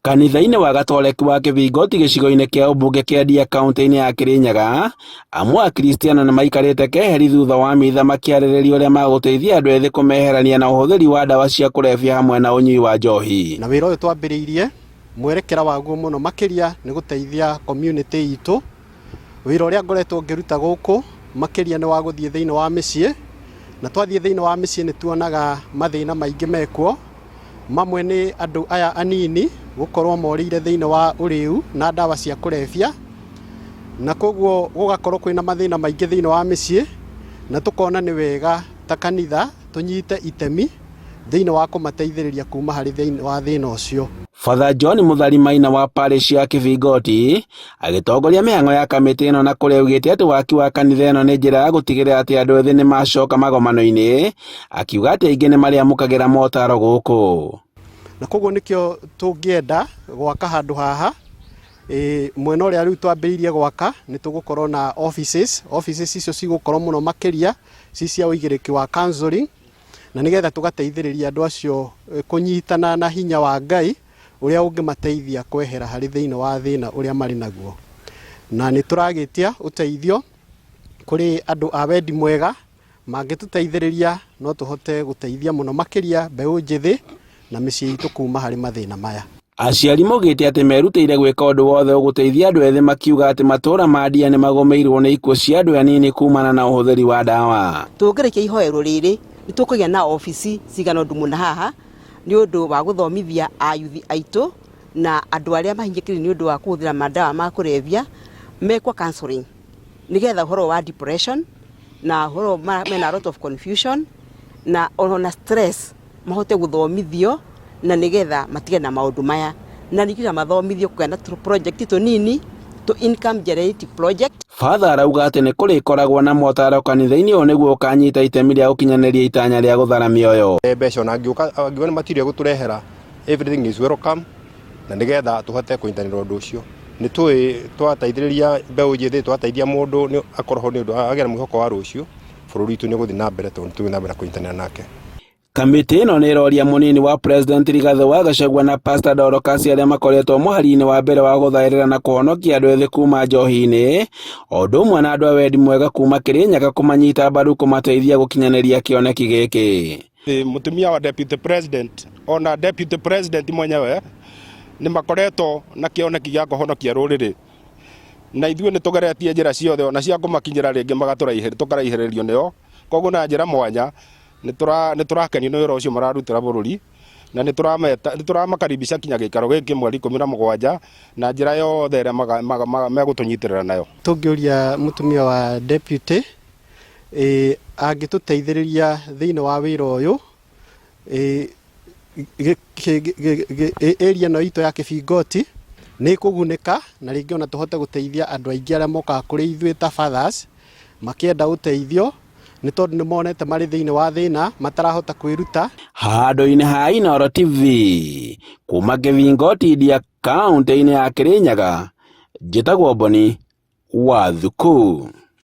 Kanitha-inĩ wa Gatoreki wa Kĩbingoti gĩcigo-inĩ kĩa ũmbunge kĩa Ndia kaũntĩ-inĩ ya Kĩrĩnyaga, amwe a Akristiano nĩ maikarĩte keheri thutha wa mitha makĩarĩrĩria ũrĩa magũteithia andũ ethĩ kũmeherania na ũhũthĩri wa ndawa cia kũrebia hamwe na ũnyui wa njohi. Na wĩra ũyũ twambĩrĩirie mwerekera waguo mũno makĩria nĩ gũteithia community itũ. Wĩra ũrĩa ngoretwo ngĩruta gũkũ makĩria nĩ wa gũthiĩ thĩinĩ wa mĩciĩ, na twathiĩ thĩinĩ wa mĩciĩ nĩ tuonaga mathĩna maingĩ mekuo. Mamwe nĩ andũ aya anini gũkorwo morĩire thĩinĩ wa ũrĩu na ndawa cia kũrebia, na koguo gũgakorwo kwĩna mathĩna maingĩ thĩinĩ wa mĩciĩ, na tũkona nĩ wega ta kanitha tũnyite itemi thĩinĩ wa kũmateithĩrĩria kuma harĩ thĩinĩ wa thĩna ũcio. Father John Mũthari Maina wa parish ya Kĩbingoti agĩtongoria mĩhang'o ya kamĩtĩ ĩno na kũrĩa augĩte atĩ waki wa kanitha ĩno nĩ njĩra ya gũtigĩrĩra atĩ andũ ethĩ nĩ macoka magomano-inĩ, akiuga atĩ aingĩ nĩ marĩamũkagĩra motaro gũkũ. Na koguo nĩkĩo tũngĩenda gwaka handũ haha e, mwena ũrĩa rĩu twambĩrĩirie gwaka nĩ tũgũkorwo na offices. Offices icio cigũkorwo mũno makĩria ci cia ũigĩrĩki wa counseling na nĩgetha tũgateithĩrĩria andũ acio kũnyitana na hinya wa Ngai ũrĩa ũngĩmateithia kwehera harĩ thĩinĩ wa thĩna ũrĩa marĩ naguo. Na nĩ tũragĩtia ũteithio kũrĩ andũ a wendi mwega mangĩtũteithĩrĩria no tũhote gũteithia mũno makĩria mbeũ njĩthĩ na mĩciĩ itũ kuma harĩ mathĩna maya. Aciari maugĩte atĩ merutĩire gwĩka ũndũ wothe ũgũteithia andũ ethĩ makiuga atĩ matũũra ma Ndia nĩ magũmĩirwo nĩ ikuũ cia andũ anini kumana na ũhũthĩri wa ndawa. Tũngĩrĩkia ihoero rĩrĩ nĩ tũkũgĩa na obici cigana ũndũ mũna haha nĩ ũndũ wa gũthomithia ayuthi aitũ na andũ arĩa mahinyĩkĩrĩire nĩ ũndũ wa kũhũthĩra mandawa ma kũrebia mekwo counseling nĩgetha ũhoro wa depression na ũhoro mena a lot of confusion na ona stress mahote gũthomithio na nĩgetha matige na maũndũ maya na ningĩ mathomithio kũgĩa na tũ project tũnini tũ income generating project. Father arauga atĩ nĩ kũrĩkoragwo na motaro kanitha-inĩ ũyũ nĩguo ũkanyita itemi rĩa gũkinyanĩria itanya rĩa gũthara mĩoyo. Mbeca ona angĩũka angiuga nĩ matirĩ gũtũrehera, everything is welcome na nĩgetha tũhote kũnyitanĩra ũndũ ũcio. Nĩ tũĩ twateithĩrĩria mbeũ njĩthĩ, twateithia mũndũ nĩ akorwo ho nĩ ũndũ agĩe na mwĩhoko wa rũciũ, bũrũri witũ nĩ ũgũthiĩ na mbere tondũ nĩ tũgũthiĩ na mbere na kũnyitanĩra nake. Kamĩtĩ ĩno nĩ ĩroria mũnini wa President Rigathĩ wa Gachagua na Pastor Dorcas arĩa makoretwo mũhari-inĩ wa mbere wa gũthaĩrĩra na kũhonokia andũ ethĩ kuma njohi-inĩ, o ũndũ ũmwe na andũ a wendi mwega kuma Kĩrĩnyaga kũmanyita mbaru kũmateithia gũkinyanĩria kĩoneki gĩkĩ. Mũtumia wa Deputy President ona Deputy President mwenyewe nĩ makoretwo na kĩoneki gĩa kũhonokia rũrĩrĩ, na ithuĩ nĩ tũgeretie njĩra ciothe ona cia kũmakinyĩra rĩngĩ tũkaraihĩrĩrio nĩo, koguo na njĩra mwanya nĩ tũrakenio nĩ wĩra ũcio mararutĩra bũrũri na nĩ tũramakaribisha kinya gĩikaro gĩkĩ mweri 17 na njĩra yothe ĩrĩa megũtũnyitĩrĩra nayo. Tũngĩũria mũtumia wa deputy angĩtũteithĩrĩria thĩinĩ wa wĩra ũyũ, area ĩno itũ ya Kĩbingoti nĩ ĩkũgunĩka na rĩngĩ ona tũhote gũteithia andũ aingĩ arĩa mokaga kũrĩ ithuĩ ta fathers makĩenda ũteithio nĩ tondũ nĩ monete marĩ thĩinĩ wa thĩna matarahota kwĩruta. Handũ-inĩ ha Inooro TV kuma Kĩbingoti Ndia kaũntĩ-inĩ ya Kĩrĩnyaga, njĩtagwo Boni wa Thuku.